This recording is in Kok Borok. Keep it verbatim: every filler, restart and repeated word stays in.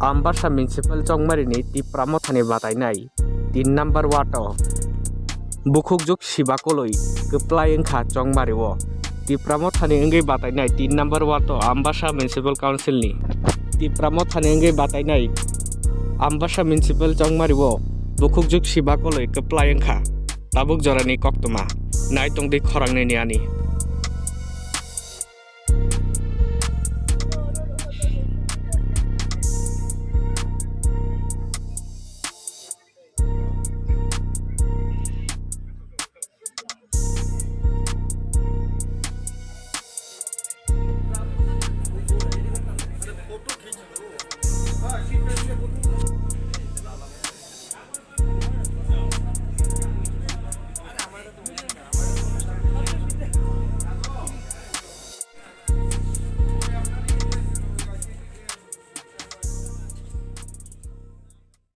Ambasa Municipal Chongmari ni Tipra Mothani batainai tin number ward o bukhukjuk siba koloi kwplai wngkha Chongmari o. Tipra Mothani wngwi batainai tin number ward o Ambasa Municipal Council ni Tipra Mothani wngwi batainai Ambasa Municipal Chongmari o bukhukjuk siba koloi kwplai wngkha. Tabuk jorani koktwma nai tongdi khorang nini ani.